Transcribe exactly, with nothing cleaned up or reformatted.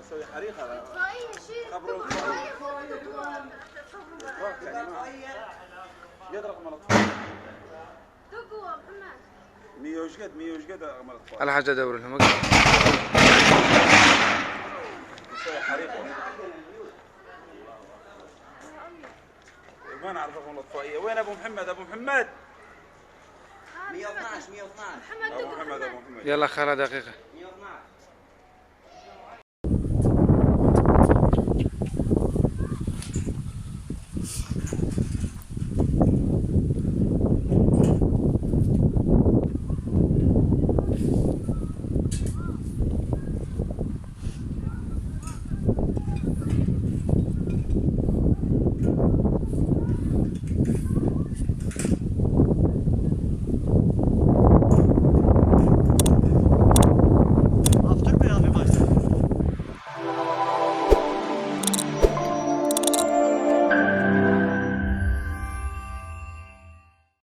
تسوي حريقة. اطفائية شيء خبر اطفائية. إطفاء كلمات. قد رقم الإطفاء؟ مية وشقد، مية وشقد رقم الإطفاء. الحاجة دور لهم. تسوي حريقة. ما نعرف رقم الإطفائية. وين أبو محمد؟ أبو محمد. مية واثناعش، مية واثناعش. أبو محمد، أبو محمد. يلا خالة دقيقة.